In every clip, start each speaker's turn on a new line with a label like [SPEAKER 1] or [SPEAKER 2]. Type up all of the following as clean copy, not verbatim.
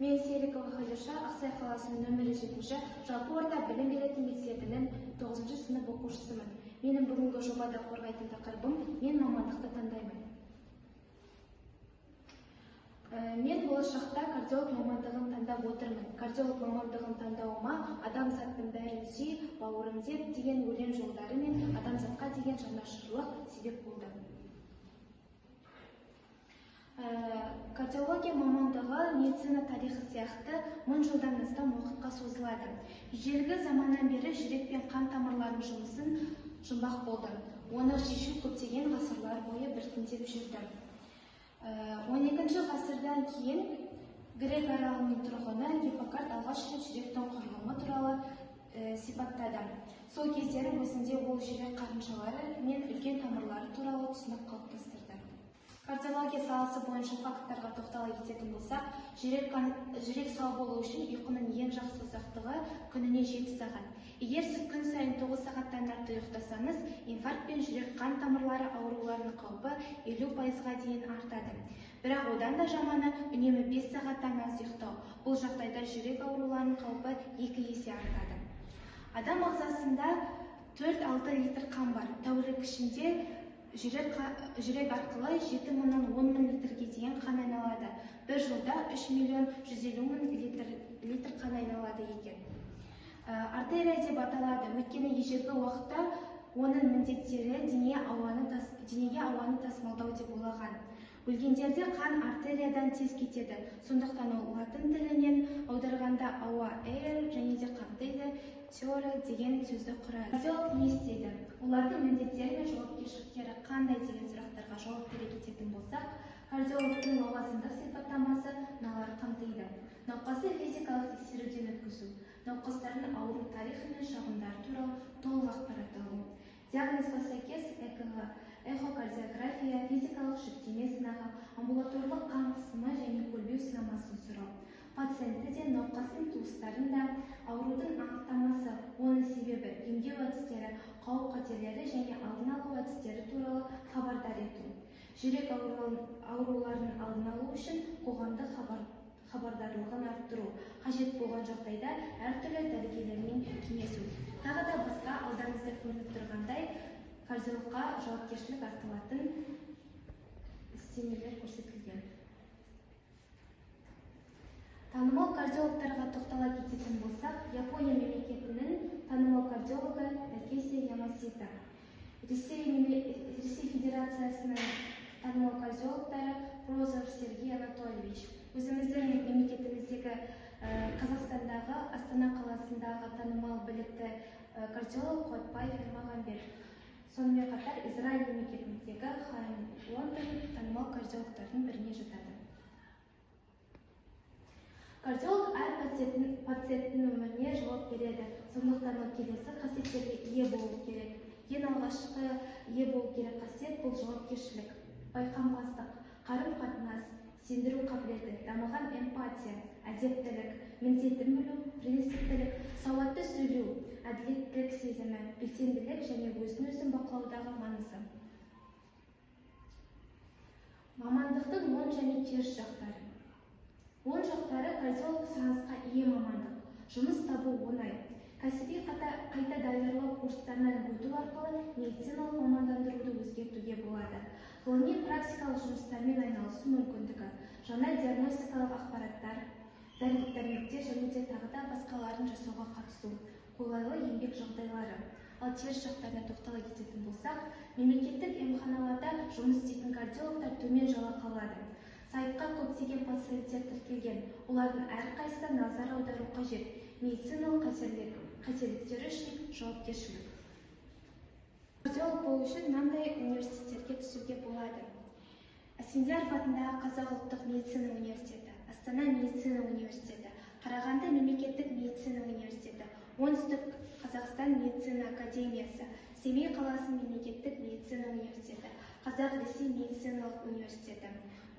[SPEAKER 1] Мен, Серікова Хадиша, Ақсай қаласының нөмірі 7 жалпы орта білім беретін мектебінің 9 сынып оқушысымын. Менің бүгінгі жобада қорғайтын тақырыбым: «Мен мамандықты таңдаймын». Мен болашақта кардиолог мамандығын таңдап отырмын. Кардиолог мамандығын таңдауыма «Адамзаттың бәрін сүй, бауырым деп» деген өлең жолдары мен адамзатқа деген жанашырлық себеп болды. Кардиология мамандығы медицина тарихы сияқты 1000 жылдан астам уақытқа созылады. Ежелгі заманнан бері жүрек пен қан тамырларының жұмысын жұмбақ болды. Оны шешу көптеген ғасырлар бойы біртіндеп жүрді. 12 ғасырдан кейін грек аралының тұрғыны Гиппократ алғаш рет жүректің құрылымы туралы сипаттады. Сол кездері өзінде ол жүрек қарыншалары мен үлкен тамырлары туралы түсінік қалыптастырды. Кардиология саласы бойынша факттарға тоқтала кететін болсақ, жүрек сау болу үшін ұйқының ең жақсы ұзақтығы күніне 7 сағат. Егер сіз күн сайын 9 сағаттан артық ұйықтасаңыз, инфаркт пен жүрек қан тамырлары ауруларының қаупі 50%-ға дейін артады. Бірақ одан да жаманы — үнемі 5 сағаттан аз ұйықтау. Бұл жағдайда жүрек ауруларының қаупі 2 есе артады. Адам ағзасында 4-6 литр қан бар. Тәулік ішінде жүрек арқылы 7 мыңнан 10 мың литрге дейін қан айналады. Бір жылда 3 миллион 150 мың литр қан айналады екен. Артерия деп аталады, өйткені ежелгі уақытта оның міндеттері денеге ауаны тасымалдау деп ойлаған. Өлгендерде қан артериядан тез кетеді, сондықтан ол латын тілінен аударғанда ауа — air және де қамтиды — теора деген сөзді құрайды. Кардиолог не істейді, олардың міндеттері мен жауапкершіліктері қандай деген сұрақтарға жауап бере кететін болсақ, кардиологтың лауазымдық сипаттамасы мыналар қамтиды: науқасты физикалық тексеруден өткізу, науқастардың ауру тарихы мен шағымдары туралы толық ақпарат алу, диагнозға сәйкес ЭКГ, эхокардиография, физикалық жүктеме сынағы, амбулаторлық қан қысымы және көлбеу сынамасын сұрау, пациентті де, науқастың туыстарын да аурудың анықтамасы, оның себебі, емдеу әдістері, қауіп қатерлері және алдын алу әдістері туралы хабардар ету, жүрек ауруларының алдын алу үшін қоғамдық хабардарлығын арттыру, қажет болған жағдайда әртүрлі дәрігерлермен кеңесу, тағы да басқа. Алдарыңызда көрініп тұрғандай, кардиологқа жауапкершілік артылатын істемелер көрсетілген. Танымал кардиологтарға тоқтала кететін болсақ, Япония мемлекетінің танымал кардиологы Такеси Ямасита, Ресей Федерациясының танымал кардиологтары Прозоров Сергей Анатольевич, өзіміздің мемлекетіміздегі, Қазақстандағы Астана қаласындағы танымал білікті кардиолог Қуатбаев Ермағанбет, сонымен қатар Израиль мемлекетіндегі Хайм Лондон танымал кардиологтардың біріне жатады. Кардиолог әр пациенттің өміріне жауап береді, сондықтан ол келесі қасиеттерге ие болу керек. Ең алғашқы ие болу керек қасиет — бұл жауапкершілік, байқампаздық, қарым қатынас, сендіру қабілеті, дамыған эмпатия, әдептілік, міндетін білу, принциптілік, сауатты сөйлеу, әділеттілік сезімі, белсенділік және өзін өзі бақылаудағы маңызы. Мамандықтың оң және теріс жақтары. Оң жақтары: кардиолог сұранысқа ие мамандық, жұмыс табу оңай, кәсіби қайта даярлау курстарынан өту арқылы медициналық мамандандыруды өзгертуге болады, ғылыми практикалық жұмыстармен айналысу мүмкіндігі, жаңа диагностикалық аппараттар, дәрі дәрмектер және де тағы да басқаларын жасауға қатысу, қолайлы еңбек жағдайлары. Ал теріс жақтарына тоқтала кететін болсақ, мемлекеттік емханаларда жұмыс істейтін кардиологтар төмен жалақы алады. Сайтқа көптеген пациенттер тіркелген, олардың әрқайсысына назар аудару қажет, медициналық қателіктер үшін жауапкершілік. Кардиолог болу үшін мынандай университеттерге түсуге болады: Асфендияров атындағы Қазақ ұлттық медицина университеті, Астана медицина университеті, Қарағанды мемлекеттік медицина университеті, Оңтүстік Қазақстан медицина академиясы, Семей қаласының мемлекеттік медицина университеті, Қазақ Ресей медициналық университеті,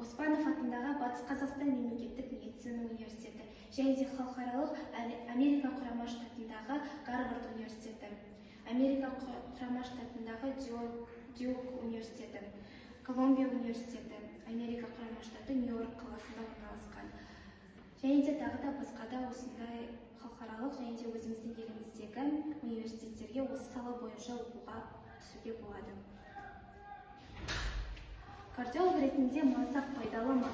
[SPEAKER 1] Оспанов атындағы Батыс Қазақстан мемлекеттік медицина университеті және де халықаралық Америка Құрама Штатындағы Гарвард университеті, Америка Құрама Штатындағы Дьюк университеті, Колумбия университеті, Америка Құрама Штаты, Нью Йорк қаласында орналасқан. Және де тағы да басқа да осындай халықаралық және де өзіміздің еліміздегі университеттерге осы сала бойынша оқуға түсуге болады. Кардиолог ретінде мансап пайдалы ма?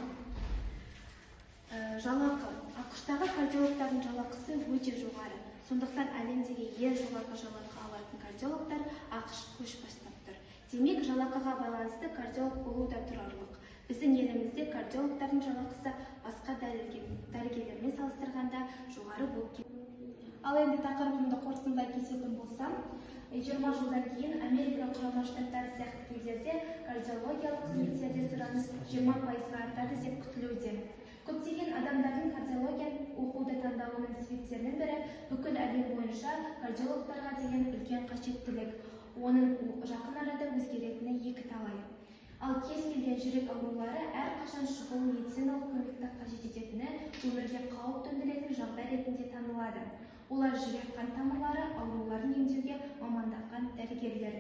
[SPEAKER 1] Жалақы. АҚШ-тағы кардиологтардың жалақысы өте жоғары. Сондықтан әлемдегі ең жоғарғы жалақы алатын кардиологтар АҚШ көш бастап тұр. Демек, жалақыға байланысты кардиолог болу да тұрарлық. Біздің елімізде кардиологтардың жалақысы басқа дәрігерлермен салыстырғанда жоғары болып келеді. Ал енді тақырыбымды қорытындылай кететін болсам, 20 жылдан кейін Америка Құрама Штаттары сияқты елдерде кардиологиялық қызметтерге сұраныс 20%-ға артады деп күтілуде. Көптеген адамдардың кардиология оқуды таңдауының себептерінің бірі – бүкіл әлем бойынша кардиологтарға деген үлкен қажеттілік. Оның жақын арада өзгеретіні екіталай. Ал кез келген жүрек аурулары әрқашан шұғыл медициналық көмекті қажет ететіні, өмірге қауіп төндіретін жағдай ретінде танылады. Олар – жүрек қан тамырлары ауруларын емдеуге маманданған дәрігерлер.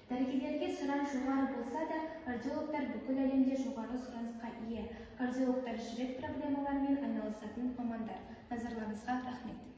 [SPEAKER 1] Дәрігерлерге сұраныс жоғары болса да, кардиологтар бүкіл әлемде жоғары сұранысқа ие. Кардиологтар – жүрек проблемаларымен айналысатын мамандар. Назарларыңызға рахмет.